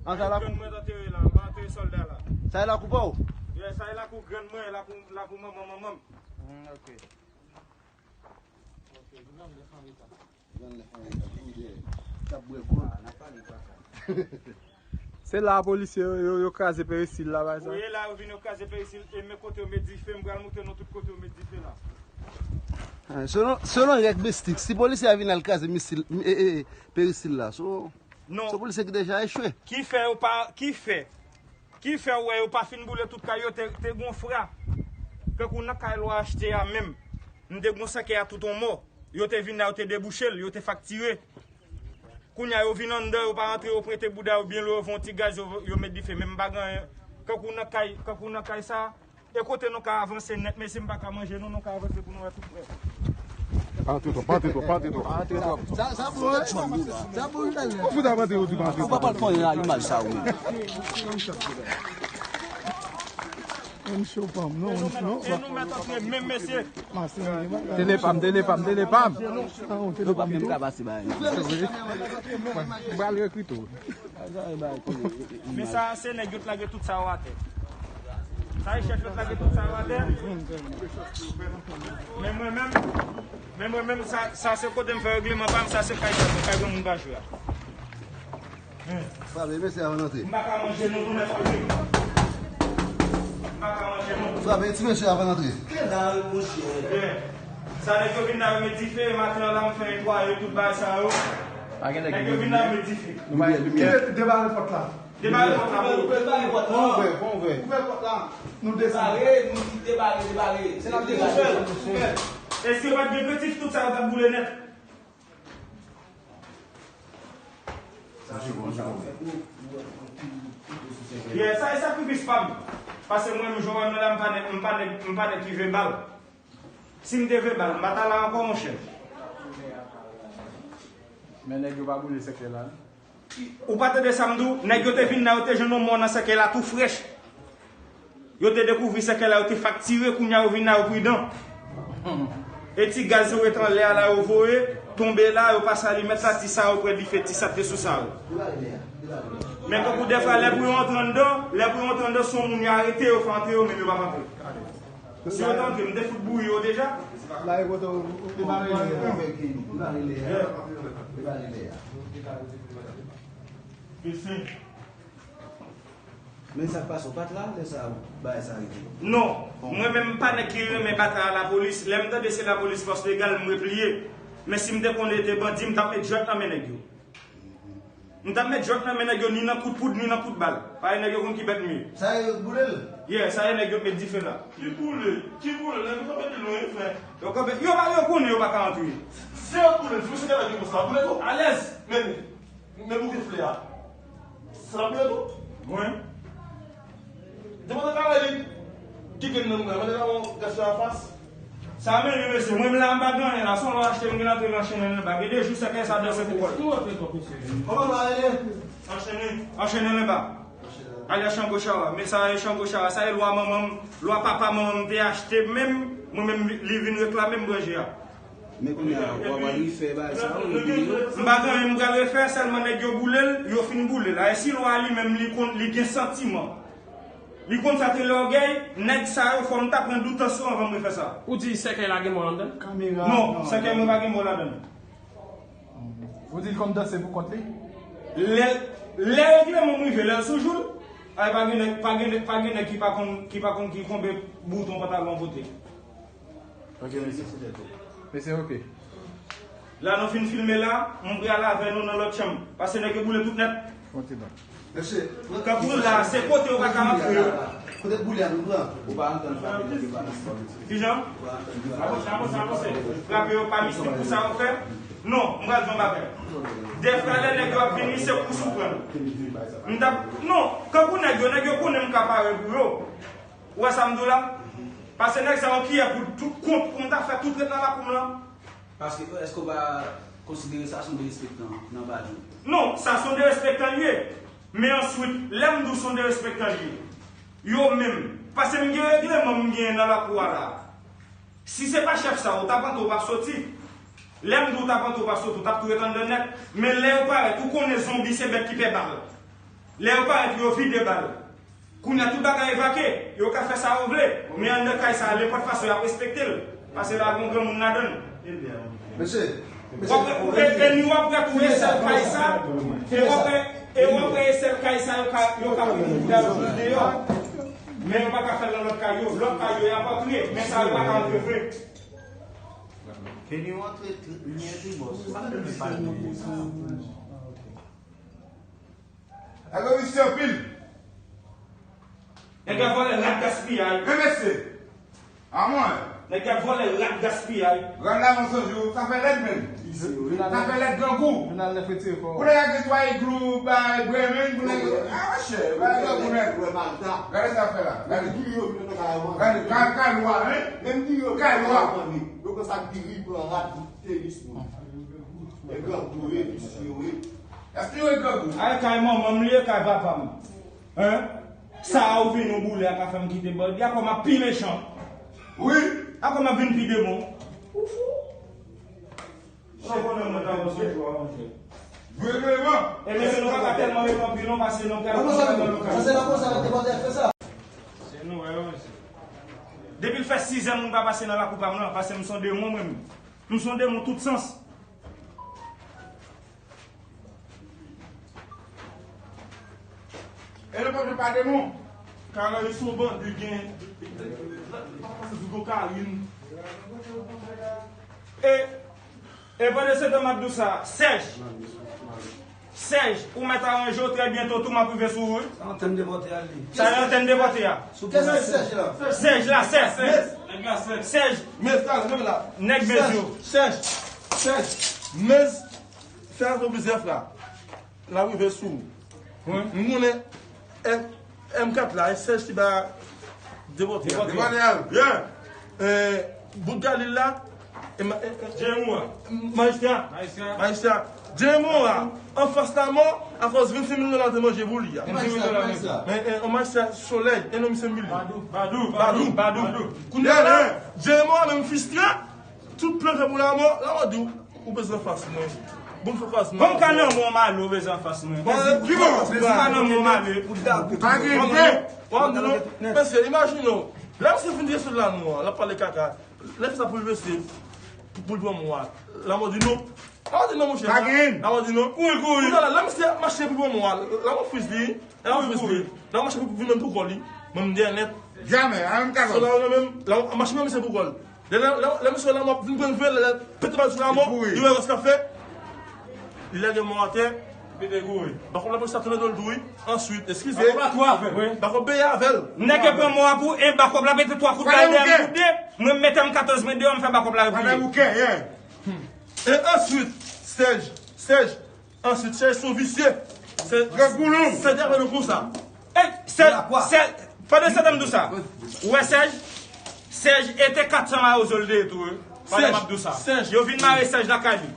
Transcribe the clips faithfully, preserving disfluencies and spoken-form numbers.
An sa lakou. Grann mwen antere la, m pa antere sòlda la. Sa e lakou pa w? Yeah, sa e lakou grann mwen, lakou, lakou manman manman m. Hmm, ok. Grann nèf antre la, tou dèyè. T ap bwè kòk. Se la polisye yo, yo, yo kraze peristil la, bay sa. Wi, e la yo vin yo kraze peristil, e men kote yo met dife, m pral montre nou tout kote yo met dife la. Ah, selon, selon règ mistik, si polisye a vin al kraze misil, e, e, e, peristil la, so, Non. Se polisye ki deja echwe. Ki fè yo pa, ki fè, ki fè w wè yo pa fin boule tout kay yo, te, te gon fra. Tankou nan kay lwa achte a menm. M te gon sèkèy a tout on mò. Yo te vin la, yo te debouche l, yo te faktire. Kounye a yo vin anndan, yo pa rantre, yo prete bouda yo byen lwen, yo fè on ti gaz, yo, yo met dife, men m pa gen anyen. Tankou nan kay, tankou nan kay sa, E kote nou ka avanse nèt, mesye, m pa ka manje nou, nou ka avanse pou nou wè tout prè. Pa antre twòp, pa antre twòp, pa antre twòp. Pa antre twòp. Sa, sa bon, sa bon, sa bon, sa bon. Ou fout ap antre, ou di pa antre twòp. Ou pa pral pran limaj sa ou menm. Menm cho pa m, non, non. E nou mèt antre menm, mesye. Tene pa m, tene pa m, tene pa m. Tene pa m menm ka pase ba. M pral rekrite w. Men sa, se nèg yo t lage tout sa yo atè. Sa e chèf yo t lage tout sa yo atè. Men mwen menm, men mwen menm, sa, sa se kote m fè regleman pa m, sa se kay sa, se kay granmoun pa jwe a. Frape mesye avan n antre. M pa ka manje nou tou nèt antre. M pa ka manje nou. Frape ti mesye avan n antre. Ke la, monchè. Sa nèg yo vin la, yo met dife, maten an la, m fè netwaye tout bagay sa yo. Pa gen nèg ki vin la, yo met dife. Limyè, limyè. Debare pòt la. Debare pòt la, bro. Debare pòt la. Bon vre, bon vre. Ouvè pòt la. Nou desann. Debare, nou di debare, debare. Se la ki tou fè. Èske pa t gen kretif tout sa yo t ap boule nèt? Yeah, sa e sakrifis pa m. Paske mwen, m jwenn mwen la, m pa nèg, m pa nèg, m pa nèg ki vebal. Si m te vebal, m pa ta la ankò, monchè. Men nèg yo pa boule sèkèy la, non? Ou pa tande sa m di w? Nèg yo te vin la, yo te jwenn yon mò nan sèkèy la tou frèch. Yo te dekouvri sèkèy la, yo te faktire, kounye a yo vin la, yo pridan. E ti gaz yo ret anlè a la, yo voye, tonbe la, yo pase alimèt la, ti sa yo pran dife, ti sa te sou sa yo. Men tankou dèfwa, lè pou yo antre anndan, lè pou yo antre anndan, se yon moun yo arete, yo fè antre yo, men yo p ap antre. Si yo t antre, m te fout bouri yo deja. La e kote w, ou te bare lè a. Ou bare lè a. Ou bare lè a. Mesye. Men sa k pase, ou pa t la lè sa bagay sa rive? Non. Mwen menm, m pa nèg ki renmen batay a lapolis. Lè m tande se lapolis, fòs legal, m repliye. Men si m te konnen te bandi, m t ap met jwèt nan men nèg yo. M t ap met jwèt nan men nèg yo, ni nan kout poud, ni nan kout bal. Paske nèg yo konn ki bèt m ye. Sa yo t boule l? Yeah, sa yo nèg yo t met dife la. Ki boule? Ki boule? Nèg yo kanpe pi lwen, wi, frè. Yo kanpe, yo pa, yo konnen yo pa ka antre. Si yo t boule l, si misye te la gen pou sa, boule tou. Alèz! Men, men bouke flè a. Sa la boule tou? Mwen. Depi w te kare li, kike m nan mwen, mwen te ka wè w gad sou anfas. Sa men li, mesye, mwen m la m pa gen anyen la, se yon lò achte m gen antre nan anchennen l anba. Gen de jou sèkèy sa danse pou kò l. Kòman sa rele? Anchennen, anchennen l anba. Alyas Chango Chawa, men sa e Chango Chawa, sa e lwa manman m, lwa papa manman m te achte menm, mwen menm li vin reklame m branje a. Men kounye a, w ap al refè bagay sa yo, ou bliye yo. M pa gen anyen m pral refè, sèlman nèg yo boule l, yo fin boule l. A, e si lwa li menm li konn, li gen santiman. Li konn sa te lògèy, nèg sa yo fò m ta pran doutans yo anvan m refè sa. Ou di sèkèy la gen mò anndan? Non, sèkèy mwen pa gen mò ladan l. Ou di l konn danse pou kont li? Lè, lè regleman m rive, lè l sou jou l, ay pa gen nèg, pa gen nèg, pa gen nèg ki pa konn, ki pa konn ki konbe bouton pantalon pote. Ok, mesye. Mesye, ok. La nou fin filme la, m pral avè nou nan lòt chanm. Paske nèg yo boule tout nèt. Kankou la, se kote yo pa ka antre yo. Kote boule a nou pran? Ou pa antann frape nèg yo pa mistik. Kijan? Ou pa antann frape. Frape yo pa mistik pou sa yo fè? Non, m pral di yon bagay. Dèfwa lè nèg yo ap vini, se kous ou pran. M t ap, non, kankou nèg yo, nèg yo konnen m ka pare pou yo. Ou wè sa m di w la? Pase nèg sa yo kiyè pou tout kont pou m ta fè tout ret nan lakou m lan. Paske, èske w pa konsidere sa se yon derespektan nan baz ou? Non, sa se yon derespektan li ye. Men answit, lè m di w se yon derespektan li ye, yo menm, pase m gen regleman m genyen nan lakou a la. Si se pa chèf sa, ou t ap antre, ou p ap soti. Lè m di w t ap antre, ou p ap soti, ou t ap tou ret anndan nèt. Men lè yo parèt, ou konnen zonbi se bèt ki pè bal. Lè yo parèt, yo vide bal. Kounye a, tout bagay evakye. Yo ka fè sa yo vle. Men anndan kay sa, nenpòt fason, y ap respekte l. Paske la gen yon granmoun ladan l. Mesye, mesye, e, e nou w ap wè tou e sèl kay sa, e w ap wè, e w ap wè e sèl kay sa yo ka, yo ka fout moun deyò. Men yo pa ka fè l nan lòt kay yo. Lòt kay yo, y ap antre. Men sa yo pa ka antre vre. Ke nou antre, li antre bòs. Sa k te pale de sa? Nèg yo visye anpil. Nèg yo vòlè rat gaspiyay. Men mesye. A mwen. Nèg yo vòlè rat gaspiyay. Rad la mwen sonje w, sa fè lèd menm. Sa fè lèd grangou. Pou nèg la gen twa iglou bay Bremen, pou nèg, a monchè, bay grangou nèt. Gade sa fè la. Gade. Gade, kay, kay lwa, hein? Kay lwa. Yo pran sa diri, pran rat, tenis nou. E grangou, e visye, wi. Èske yo e grangou? Ay, kay manman m li ye, kay papa m. Hein? Sa a ou vin ou boule a ka fè m kite bandi a kòm ap pi mechan. Wi. A kòm ap vin pi demon. Ou fou? Ou pa konnen mwen ta yon sou jou a, monchè. Vre, vre, vre. E mesye, nou pa ka tèlman repanpi non, paske nou pral nan lokal. Sa se la konsa, te bòtè fè sa. Se nou, wè, wè, mesye. Depi l fè sizè moun pa pase nan lakou pa m nan, paske m se yon demon, mwen menm. M se yon demon tout sans. E le pèp pa demon. Kay la, li se yon bandi, gen, li pase sou kokayin. E, e pandan se tan m ap di w sa, Sèj. Sèj, ou mèt aranje w, trè byento tou m ap rive sou ou, wi. Sa antèn de pòte a li. Sa e antèn de pòte a. Sou kisa Sèj la? Sèj la, Sèj. Sèj. Nèg la, Sèj. Sèj. Nèg Mez yo. Sèj. Sèj. Mez. Fè atann plizyè fwa. L ap rive sou ou. Wi. M konnen M, M kat la, e Sèj ki ba depòte a. Depòte a. Depòte a, yeah. E, bout Galil la, e ma-, e, e, Djemo a. Majistra. Majistra. Majistra. Djemo a, anfas lamò, akòz vennsenk mil dola te manje pou li a. Vennsenk mil dola. Men, e, yon majistra solèy, e non misye m li. Badou. Badou. Badou. Badou. Kounye a la, Djemo a menm fristre, tout plan fè pou lamò, lamò di w, ou bezwen fas mwen. Bon, fè fas mwen. Bon, m ka nan mò m ale, ou bezwen fas mwen. Bon, ki bon? Ou ka nan mò m ale. Pa gen ide. Mesye, imajine w. Lè misye fin desann la nou an, l ap pale kaka. Lè fè sa pou l mesye, pou, pou l pran mò a. Lamò di non. Lamò di non, monchè. Pa gen. Lamò di non. Kouri, kouri. Kounye a la, lè misye ap mache pou pran mò a, lamò friz li. Lamò friz li. Lamò mache pou, pou vin menm pou kò li. Menm dèyè nèt. Jamè, a menm kakòs. Sou la, menm, lamò mache menm misye pou kò l. Lè, lè, lè, lè misye lamò ap vin pran vre, lè, lè pete bal sou lamò, li wè sa k ap fè. Li lage mò atè. Pete kouri. Bakòp la polis la tounen do l tou, wi. Answit, eskize. Bakòp la tou avè l. Wi. Bakòp peye avè l. Nèg yo pran mò a pou en, bakòp la pete twa kout bal dèyè m pou de. Mwen m mete M katòz mwen deyò, m fè bakòp la repliye. E answit, Sèj, Sèj, answit, Sèj se yon visye. Sèj, Sèj te avè nou konsa. E, Sèj, Sèj, pandan se tan m di w sa, ou wè Sèj? Sèj, e te kat san mawozo l te ye tou, wi. Pandan m ap di w sa. Sèj. Yo vin mare Sèj lakay li.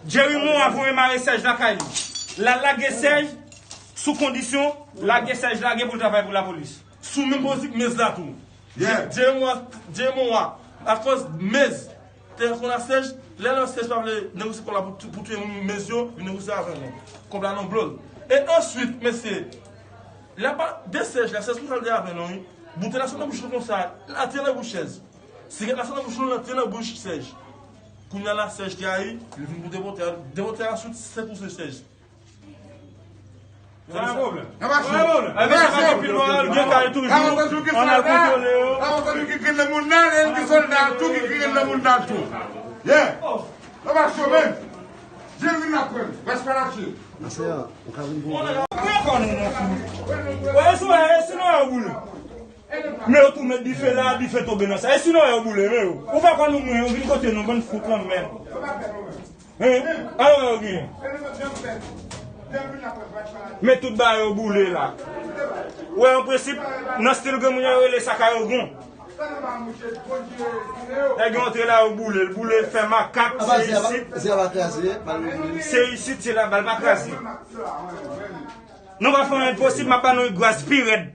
Jerry Morin voye mare Sèj lakay li. L al lage Sèj sou kondisyon, lage Sèj lage pou l travay pou lapolis. Sou menm politik Mez la tou. Yeah. Jerry Morin, Jerry Morin, akòz Mez te konn a Sèj, lè lè Sèj pa vle negosye kòb la pou, pou touye moun Mez yo, li negosye avè nou. Kòb la nan blo l. E answit, mesye, lè pa de Sèj la, Sèj konsa l te avè nou, wi. Boutèy la sot nan bouch li konsa, l antre nan bouch Sèj. Sigarèt la sot nan bouch li, l antre nan bouch Sèj. Kounye a la, Sèj te rayi, li vin pou depòte a, depòte a answit, se pou se Sèj. Sa yon pwoblèm. Sa yon pwoblèm. Ebyen, sa pa gen pil lwen, gen kay toujou. Ann al kontwole yo. Sa yon ki grenn nan moun nan, e ki sòlda tou ki grenn nan moun nan tou. Yeah. Yo pa cho menm. Jerry vin la pran. Gaspalache. Mwen konn ou nan kou. Wè, e si, e si nou yo boule. Men yo tou met dife la, dife tonbe nan sa. E si nou yo boule, men yo. Ou pa konn nou mwen, yo vin kote nou, bann fout lanmèd. Hein? Alò, yo gen. Men tout bagay yo boule la. Wè, an prensip, nan stil granmoun yo rele sa kay Ogon. Nèg yo antre la, yo boule l, boule l, fè makak, se isit. Se isit, se la bal pa kraze. Nou pa fè anyen posib, m ap ba nou yon gras pi rèd.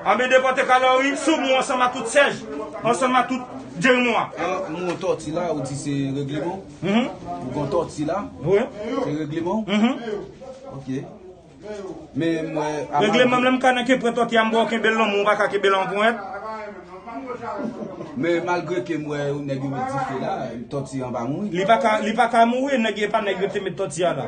Anben depòte Kalori sou mwen ansanm a tout Sèj, ansanm a tout Jerry Morin. Alò, nou yon tòti la, ou di se regleman? Mhm. Ou gon tòti la? Wi. Se regleman? Mhm. Ok. Men m wè. Regleman m lè m ka nan ke pran tòti a m ba w kenbe l nan men w pa ka kenbe l an ponyèt. Men malgre ke m wè nèg yo met dife la, tòti an pa mouri. Li pa ka li pa ka mouri, nèg e pa nèg yo te met tòti a la.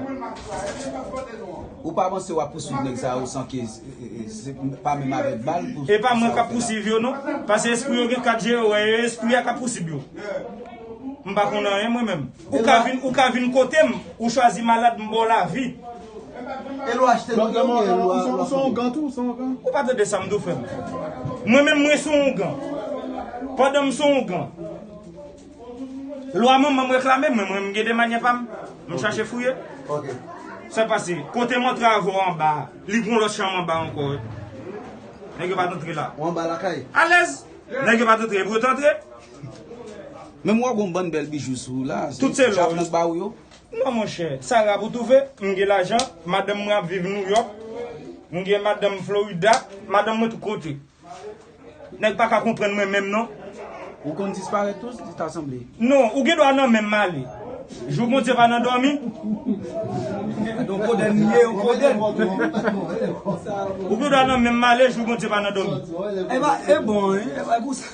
Ou pa panse w ap pouswiv nèg sa yo san ke se pa menm avèk bal pou. E pa mwen k ap pouswiv yo non, paske espri yo gen kat je yo wè, e espri a k ap pouswiv yo. M pa konn anyen mwen menm. Ou ka vin ou ka vin kote m, ou chwazi malad m ba w lavi. E lwa achte nou gen ou gen lwa. Ou se yon ougan tou, ou se yon ougan. Ou pa tande sa m di w frè m. Mwen menm mwen se yon ougan. Pandan m se yon ougan. Lwa manman m reklame mwen, mwen m gen de manyè pa m. M chache fouye. Sa pase, kote m antre avè w anba a, li gon lòt chanm anba ankò wi. Nèg yo pa t antre la. Ou anba lakay? Alèz. Nèg yo pa t antre, epi yo t antre. Menm w ap gon bann bèl bijou sou ou la. Tout se lò. Chap nan ba ou yo. Non monchè, sa rap ou twouve, m gen lajan, madanm mwen ap viv Nouyòk, m gen madanm Florida, madanm mwen tout kote. Nèg pa ka konprann mwen menm non. Ou konn disparèt tou, li ta sanble. Non, ou gen dwa nan men m ale. Jou Bondye pa nan dòmi. Don kodenn li ye, yon kodenn. Ou gen dwa nan men m ale, jou Bondye pa nan dòmi. E ba, e bon, e ba, pou sa.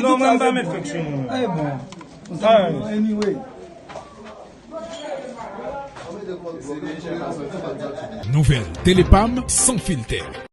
Non, mwen m pa met fèk sou moun. E bon. Anyway. Nouvèl Telepam san filtè.